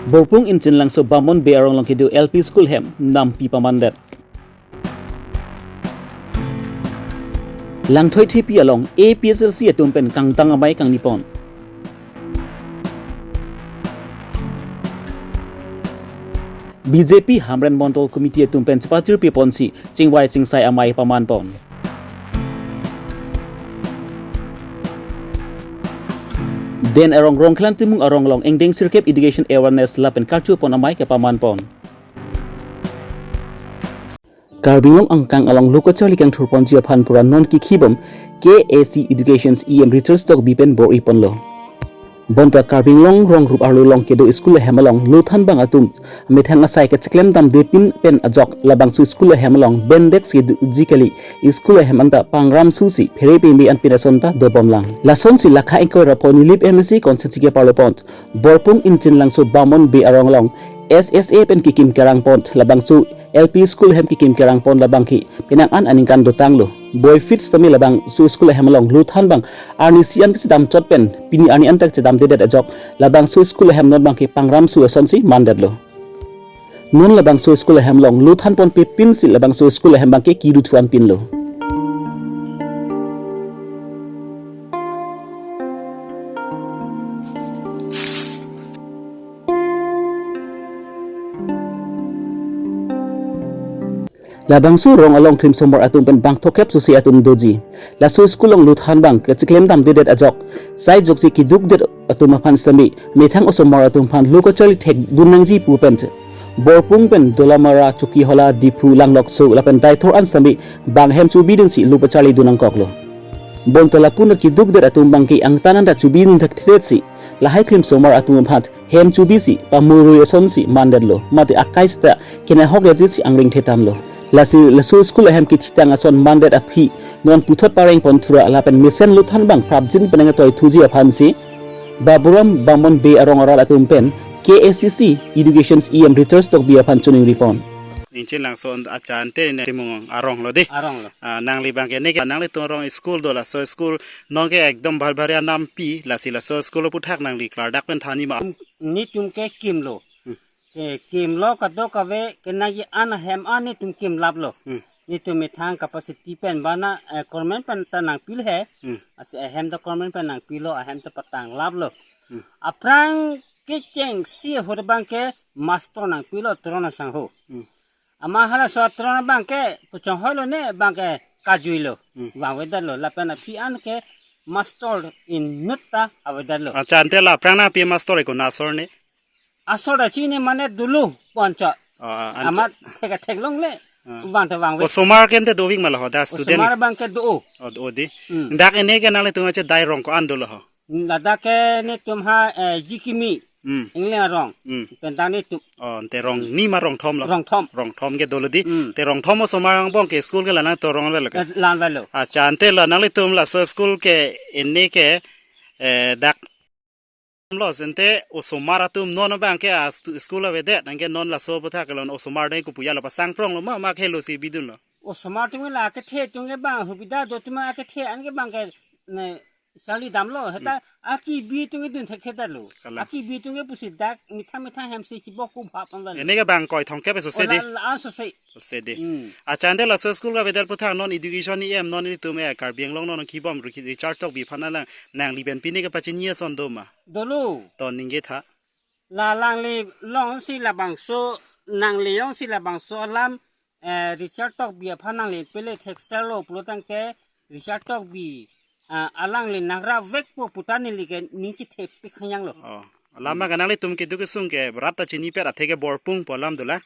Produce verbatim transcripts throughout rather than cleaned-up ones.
Borpung Inching Langso Bamon Bey arong along kedo L P School hem nampi pamandet. Langthoi Thepi along A P H L C atum pen kangtang amei kangni pon. B J P Hamren Mondol Committee atum pen chepatir pi ponsi chingvai chingsai amei paman pon. Den arong Rongkhelan Timung arong along ingdeng sirkep education awareness lapen karcho pon amei kepaman pon. Karbi Anglong angkang along lo kacharli kangthur ponji aphan pura non kikhibom K A C Education's E M Richard Tokbi pen bor-i ponlo. Bonta Karbi Anglong rong rup arlo along kedo school ahem along lo thanbang atum methang asai kacheklemdamde pin pen ajok labangso school ahem along bendesk kedoji kali, school ahem anta pangram susi phere peme anpin ason ta dobomlang. Lasonsi lakha ingkoi ra pho Nilip M A C constituency keparlo pon Borpung Inching Langso Bamon Bey arong along S S A pen kekim kerang pon labangso L P school ahem kekim kerang pon labang ke penang an aningkan dotanglo. Boifit sitame labangso school ahem along lo thanbang arnisi an kachedam chot pen pini arni an ta chedamdedet ajok labangso school ahem non abang ke pangram su asonsi mandetlo. Non labangso school ahem along lo than ponpe pinsi labangso school ahem abang ke kiru thuan pinlo. Labangso rong along klimsomar atum pen bang thokep susi atum doji. Laso school along lo thanbang kacheklemdamdedet ajok sai joksi kedukdet atum aphan sitame methang osomar atum aphan lo kacharli thekdun nangji pu pen Borpung pen Dolamara, Chokihola, Diphu, Langlokso lapen Deithor an sitame bang hem chobidunsi lo pacharlidun nangkoklo. Bonta lapu-an kedukdet atum abang ke angtan anta chobidun thekthedet si lahai klimsomar atum aphan hem chobisi pamuirui asonsi mandetlo, mate akai sita kenahokdetsi angring thetamlo. Lasi laso school ahem kethitang ason mandet aphi non puthot pareng pon thura lapen mesen lo thanbang prapjin penang toithuji aphansi Baburam Bamon Bey arong arat atum pen K A C C Education's E M Richard Tokbi aphan choningri pon. Inching Langso acha ante ne Timung arong lo de. Arong lo. Ah, nangli abang ke ne ke nanglitum arong school do, laso school non ke ekdom bhar bhar anampi, lasi laso school aputhak nangli klardak pen thanji ma? Netum ke kimlo. Hmm. Ke kimlo kadokave ke nangji an ahem an netum kimlaplo. Hmm. Netum methang capacity pen bana, eh, government pen ta nangpilo he. Hmm. Lasi ahem ta government pen nangpilo, ahem ta patanglaplo. Hmm. Aphrang kechengsi ahut abang ke master nangpilo Teron asangho. Hmm. Amat halaso Teron abang ke puchong hoilo ne abang ke kajuilo. Hmm. Vangvedetlo lapen aphi an ke master inut ta avedetlo. Acha ante la aphrang nangpi master ko na asor ne? Asor ta chini mane dulu poncho. Ah, an amat thek theklongle. Ah. Vang ta vangve. Osomar ke ante dovik ma laho, da student? Osomar abang ke do. Oh, do di. Hmm. Dak ene ke nanglitum ache dai rong ko-an dolo ho? Ladak ke netum ha, eh, Jikimi. Hmm. Ingleng arong. Hmm. Pen dak netum. Oh, ante rong ni ma rong thom lo? Rong thom. Rong thom ke dolo di. Hmm. Te rong thom osomar angbong ke school ke la nangto rong avelo ke? Eh, la avelo. Acha, ante la nanglitum laso school ke ene ke, eh, dak lo, ante osomar atum non abang ke a stu-, school avedet, anke non laso aputhak ke lon osomar dei kopuya lo, pasang prong lo ma, ma khelo si bidunlo? Osomar atum la kethe atum ke bang hubida do atum kethe an ke bang ke ne charli damlo, heta, hmm, akibi atum ke dun thekthedetlo. Kalang. Akibi atum ke pusi dak methang methang hem si chibok ku bhap anlo. Ene ke bang koi thomkep so se de? La, la, so se. So se de. Hmm. Acha, ante laso school ke avedet aputhak non education E M non netum, eh, Karbi Anglong non kibom Ri-, Richard Tokbi aphan alang nangli pen pine kepachini ason do ma? Dolo. To ningje tha. La alangli alongsi labangso, nangli alongsi labangso alam, eh, Richard Tokbi aphan nangli pele thekserlo pulo tangte Richard Tokbi, ah, alangli nangrap vekpo puta neli ke ning chethepik hangyanglo. Oh. Alam abang ke nanglitum keduk kesung ke rat ta chinipet athe ke Borpung pu alam dolang.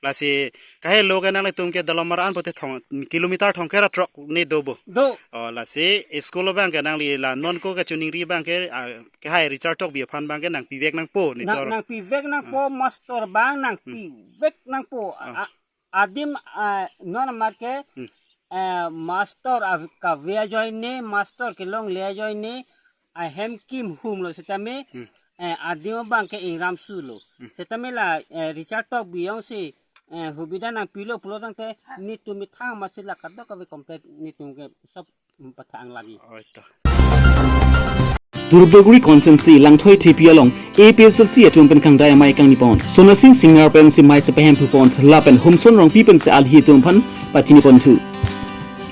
Lasi kahelo ke nanglitum ke Dolamara an pote thong, kilometer thomkep ra throk ne do bo? Do. Oh, lasi school abang ke nangli la non ko kachoningri abang ke, ah, ke hai Richard Tokbi aphan abang ke nangpivek nangpo ne nang, tor. Nangpivek nangpo, ah, master abang nangpivek nangpo. Ah. A-, adim, ah, non amar ke, hmm, eh, master av-, kave ajoine, master kelongle ajoine, ahem kimhumlo sitame, hmm, eh, adim abang ke ingram sulo. Hmm. Sitame la, eh, Richard Tokbi alongsi, eh, hubida nangpilo pulo tangte netum methang amatsi la kadokave complain netum ke sob, hmm, pathang lagi. Oh, itu. Duarbagori constituency Langthoi Thepi along A P H L C atum pen kangdai amei kangni pon. Sonasing Singnar pensi mei chepahemphu pon lapen Homson Rongpi pensi alhi atum aphan pachini ponthu.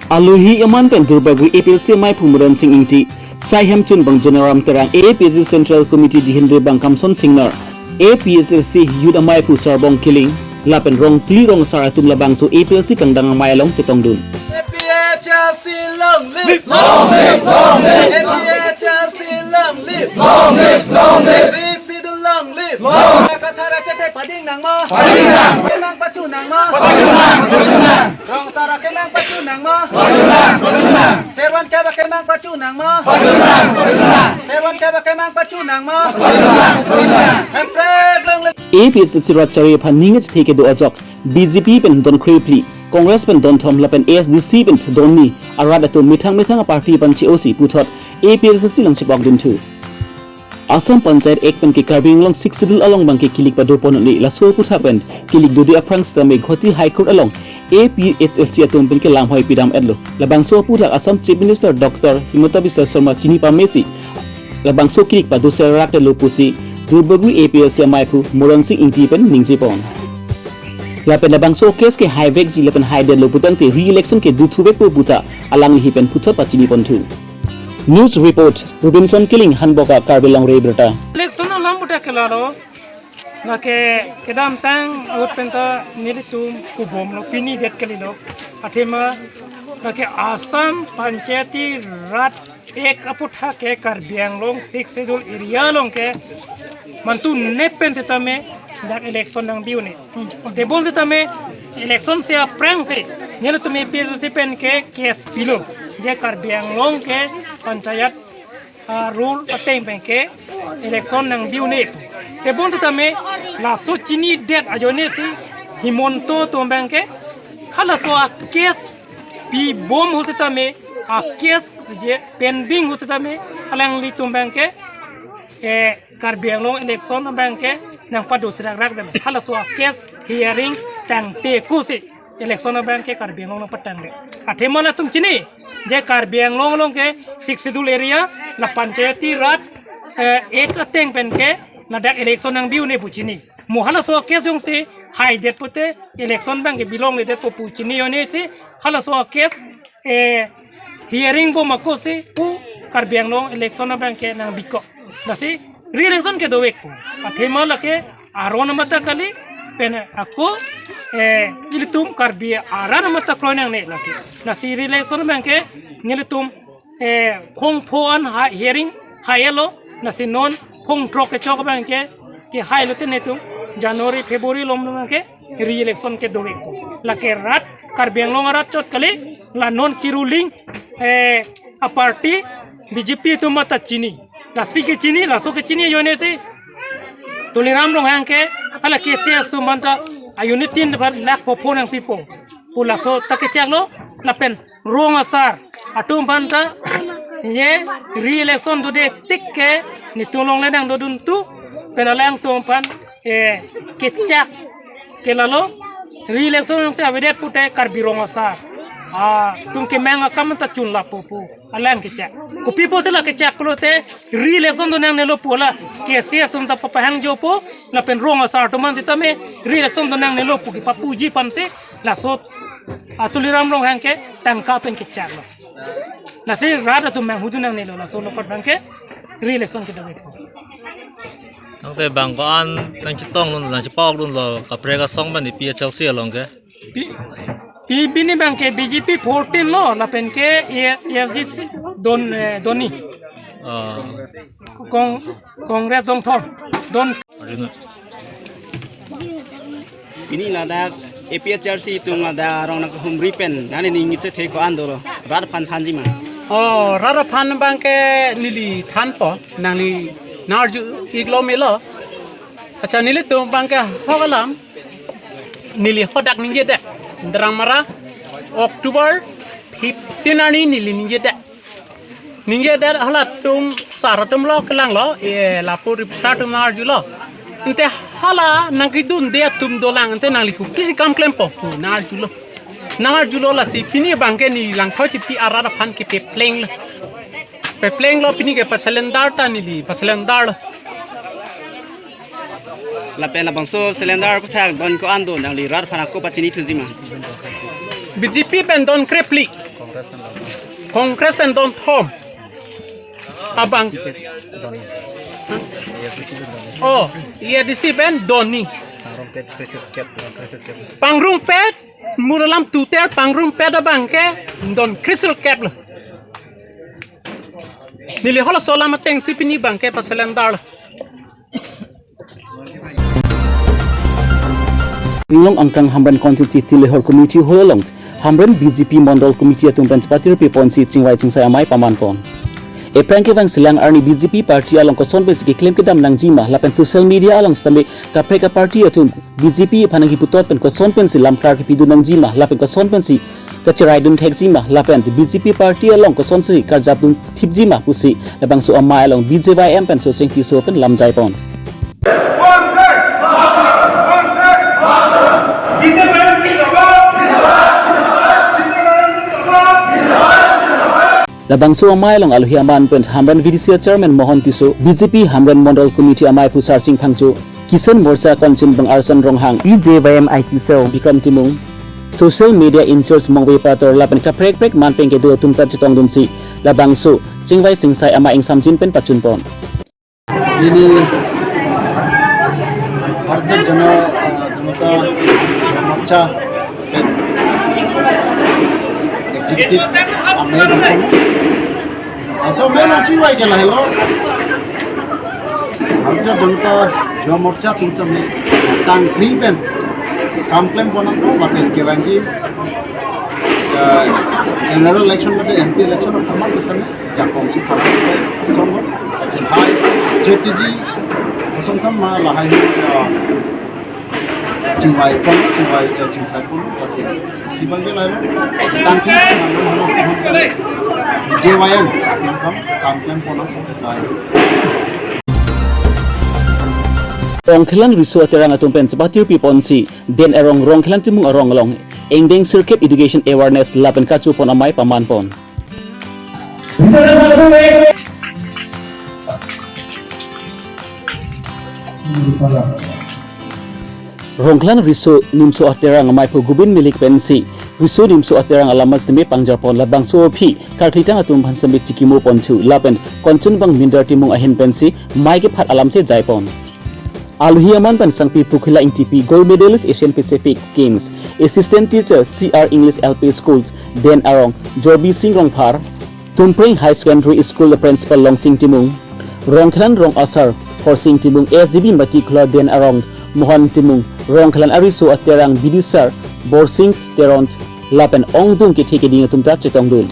Alohi aman pen Duarbagori A P H L C ameiphu Moron Sing Ingti, sai hemchun abang Jonaram Terang, A P H L C Central Committee dihin ri abang Kamson Singnar, A P H L C Youth ameiphu Sarbong Killing, lapen rong phli rong asar atum labangso A P H L C kangdai amei along chetongdun. A P H L C long live! Long live! Long live! A P H L C long live! Long live! Long live! Sixth Schedule long live! Long live! Kathar achethe pading nangma? Pading nang! Kemang pachu nangma? Pachu nang! Pachu nang! Rong asar akemang pachu nangma? Pachu nang! Pachu nang! Serwan kep akemang pachu nangma? Pachu nang! Pachu nang! Serwan kep akemang pachu nangma? Pachu nang! Pachu nang! Hemprek long live! A P H L C rat chari aphan ning chethe kedo ajok B J P pen don kre phli, Congress pen don thom lapen A S D C pen don ni arat atum methang methang a-party aphan che-osi puthot A P H L C along chepok dunthu. Assam Panchayat Act pen ke Karbi Anglong Sixth Schedule along abang ke kilik pado pon un-e, laso aputhak pen kilik dode aphrang sitame Guwahati High Court along A P H L C atum pen ke lamhoi pidam-etlo. Labangso aputhak Assam Chief Minister Doctor Himanta Biswa Sarma chini pamesi labangso kilik pado serak detlo pusi Duarbagori A P H L C ameiphu Moron Sing Ingti pen ningje pon. Lapen labangso case ke haivekji lapen haidetlo putangte re-election ke duthuvekpo puta alangli pen puthot pachini ponthu. News report, Robinson Killing, Hanboka, Karbi Anglong Abirta. Election alam puta ke lalo, lake kedamtang ahut penta nelitum pubomlo, pini det kalilo. Athema lake Assam Panchayati Raj Act aputhak ke Karbi Anglong Sixth Schedule area along ke mantu nep pen sitame dak election nangbi un-e. Tebon sitame election si aphrangsi nelitum A P H L C pen ke case pilo, je Karbi Anglong ke panchayat, ah, rule ateng pen ke election nangbi un-e. Tebon sitame laso chinidet ajoine si Himanta atum abang ke halaso a-case pibom ahut sitame, a-case je pending ahut sitame alanglitum abang ke, eh, Karbi Anglong election abang ke nangpado serak rak dam. Halaso a-case hearing tangte ako si election abang ke Karbi Anglong nangpatangdet. Athema latum chini, je Karbi Anglong along ke Sixth Schedule area, la Panchayati Raj, eh, Act ateng pen ke ladak election nangbi un-e pu chini. Mo halaso a-case jongsi haidet pute election abang ke bilongledetpo pu chini ajoine si halaso a-case, eh, hearing bom ako si pu Karbi Anglong election abang ke nangbikok. Lasi re-election ke dovekpo. Athema lake aron amat ta kali pen ako, eh, ilitum Karbi arat amat ta kroi nangne lake. Lasi re-election abang ke nelitum, eh, phongpho an ha-, hearing hailo, lasi non phongthrok kechok abang ke, kehailo te netum January, February along abang ke re-election ke dovekpo. Lake rat, Karbi Anglong arat chot kali, la non ke-ruling, eh, a-party B J P atum amat ta chini. Lasi kechini, laso kechini ajoine si Tuliram Ronghang ke, hala K C S atum aphanta a-unit tin aphan lakh phopho nangpipo pu laso ta kechaklo, lapen rong asar atum aphanta, ye re-election dode tik ke netum along le nangdodunthu, pen alangtum aphan, eh, kechak ke lalo, re-election si avedet pute Karbi rong asar atum kemang akam ta chunlappo pu alang kechak. Kopi pusi la kechak pulote re-election do nangnelo pu la K C S atum ta papahang jopo, lapen rong asar atum an sitame re-election do nangnelo pu kepapuji aphansi laso a Tuliram Ronghang ke tangka pen kechaklo. Lasi rat atum manghu do nangnelo, laso along abang ke re-election ke dovekpo. Tangte bang ko-an nangchetongdun, nangchepokdunlo kaprek asong pen A P H L C along ke? Pi, pi, pini abang ke B J P fourteen lo, lapen ke A S D C don, eh, don ni. Oh. Kong, Congress don thom. Don. Arjuna. Pini ladak A P H L C atum ladak arong nangkehumri pen nangli ning chethe ko-an dolo, rat aphan thanji ma? Oh, rat aphan abang ke neli thanpo, nangli nangarju iklo melo. Accha, nelitum abang ke ahok alam neli hadak ningjedet. Dramara October fifteen arni neli ningjedet. Ningjedet halatum sar atumlo kelanglo, eh, lapu reporter atum nangarjulo. Ante hala nangkedunde atum dolang, ante nangli kopisi kam klempo pu nangarjulo. Nangarjulo lasi pini abang ke neli Langthoi Thepi arat aphan kepeplenglo. Peplenglo pini ke pa cylinder ta neli, pa cylinder. Lapen labangso cylinder aputhak don ko-an do nangli rat aphan ako pachini thuji ma? B J P pen don krephli. Congress pen don thom. Abang. Oh, A D C pen don ni. Pangrumpet, mura alam tuter pangrumpet abang ke don krisel kep lo. Neli halaso alam atengsi pini abang ke pa cylinder. Anglong angkang Hamren constituency Tilehor committee hall along Hamren B J P Mondol committee atum pen chepatirpi ponsi chingvai chingsai amei paman pon. Ephrang kevang selang arni B J P party along koson pensi keklem kedam nangji ma lapen social media along sitame kaprek aparty atum B J P aphan nangkiputot pen koson pensi lamklar kepidun nangji ma lapen koson pensi kacheraidun thekji ma lapen B J P party along kosonsi karjapdun thipji ma pusi labangso amei along B J Y M pen Soseng Tisso pen lamjai pon. Labangso amei along alohi aman pen Hamren V D C chairman Mohon Tisso, B J P Hamren Mondol Committee amei aphu Sarsing Phangcho, Kisan Morcha Konchin bang Arson Ronghang, B J Y M I Tisso, Bikram Timung, social media in-charge Mongve Pator lapen kaprek prek man pen kedo atum ta chetongdunsi labangso chingvai chingsai amei ingsamjin pen pachun pon. Pini Bharatiya Jana, uh, Janata Morcha Executive amei dukung. Laso amei nangchingvai ke lahelo. Bharatiya Janata Yuva Morcha atum sitame tangkring pen kam klem pon nangkok lapen kevangji, uh, general election mate M P election apharman sitame jakong si pharman song lasi lahai strategy kosonsi ma lahai, uh, chingvai pon, chingvai, uh, chingsai pon lasi isi abang ke lahelo. Tangkring pen nang hana si hana B J Y M atum kam klem pon nangkok lahai. Rongkhelan riso aterang atum pen chepatirpi ponsi Den Arong Rongkhelan Timung arong along engdeng sirkep education awareness lapen kacho pon amei paman pon. Rongkhelan riso nimso aterang amei aphu Gobin Milik pensi riso nimso aterang alam sitame pangjar pon, labangso aphi karklitang atum aphan sitame chikimo ponthu lapen Konchin bang Mindar Timung ahin pensi mei kephat alamthe jai pon. Alohi aman pen Sangpi Pokhala Ingtipi, gold medalist Asian Pacific Games, assistant teacher C R English L P Schools, Den Arong, Jorbising Rongphar, Tumpreng High Secondary School principal Longsing Timung, Rongkhelan rong asar Horsing Timung, S G B Mati Khula Den Arong Mohon Timung, Rongkhelan ariso aterang B D sir Borsing Teron lapen ongdung kethe keding atum ta chetongdun.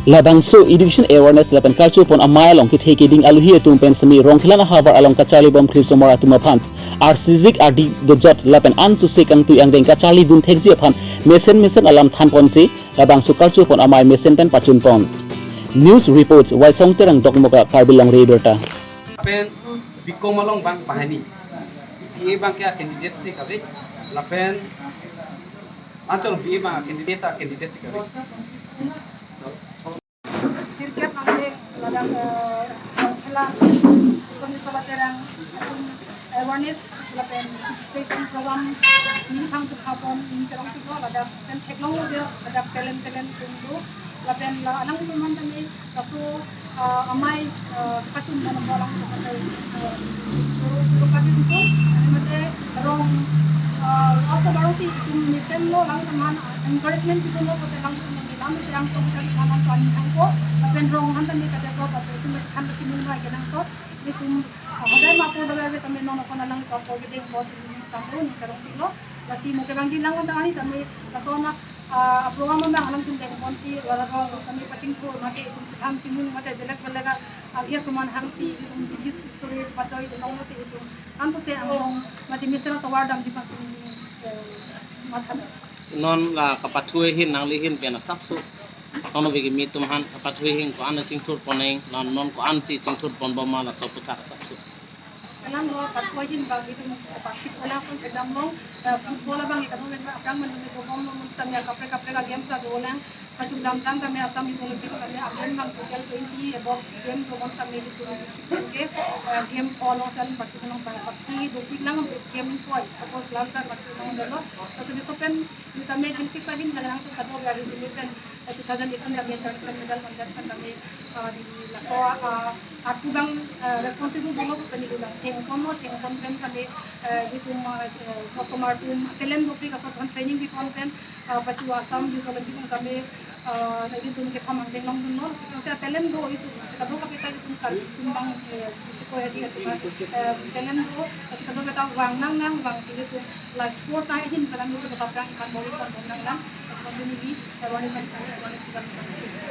Labangso education awareness lapen kacho pon amei along kethe keding alohi atum pen sitame Rongkhelan ahavar along kacharli bom krim somar atum aphan arsijik ardi dojot lapen ansose kangtui angdeng kacharlidun thekji aphan mesen mesen alam than ponsi labangso kacho pon amei mesen pen pachun pon. News reports, Waisong Terang, Dokmoka, Karbi Longri Abirta. Lapen B Com along bang pahani. B A bang ke candidate si kave. Lapen anchor B A bang candidate a candidate si kave. Sirkep angdeng ladak, eh, khela soni soba terang awareness lapen registration program ning thang chukha pon ning cherong tuko ladak pen theklonglo dia ladak talent talent atum do lapen la alangtum aphan tame laso, ah, amei, ah, kachun mana bolang ko kata, ah, ko, ko kata itu, mate rong, ah, also baru si itum mesen lo alangtum aphan encouragement itu lo kote alangtum aphan bilang si angko kita di kanan ko ani angko lapen rong aphan tame kata ko kata itum masih kan kachimung mai kenang ko itum, ah, hodai ma ko dagai tame non ko nalang ko ko gedeng ko itum tangko ni karong tilo lasi mo kevangji lang ko tangani tame laso na, ah, aso ama nang alangtum deng ponsi, la rong kami pachingthur mate itum chethang chimung mate belek belek a, ah, asoman hangsi itum bidis suri pachoi itum mate itum. Ansose anglong mate mesen atovar damji pasi, eh, matha. Non la kapathu ahin nangli ahin pen asapso. Non ove kimi atum aphan kapathu ahin ko-an chingthur pon nang, non, non ko-ansi chingthur pon bom ma laso aputhak asapso. Kalang lo pathu ahin bang itum pakhit ola son kedam long, eh, football abang itum aphrang man itum bom lo mun samya kaprek kaprek a-game ta dolang. Pachunam tang tame Assam Youth Olympic tame a-game nang total twenty above game promote same di tumi district ke, eh, game hall along sel pachunam pa paki dopik lang game point suppose lam ta pachunam delo. Laso di sopen di tame jiltik pagin nang nang to kado ya di tumi pen, eh, two thousand eighteen tame international medal mandat pen tame, eh, di laso, eh, aku bang, eh, responsible bolo pen di lang chengkon no chengkon pen tame, eh, di tum, eh, customer tum talent dopik aso training di kon pen, eh, pachu Assam Youth Olympic tame, eh, itum kethom angdeng longdun non, si talent do itum, si kado kapitai itum kan, itum bang, eh, bisiko ya di itum, eh, talent do, si kado kita vang nang nang vang si itum la sport na itum kadam itum kaprang kan bori kan nang nang, si itum ini, eh, wani kan, eh, wani kan, kan.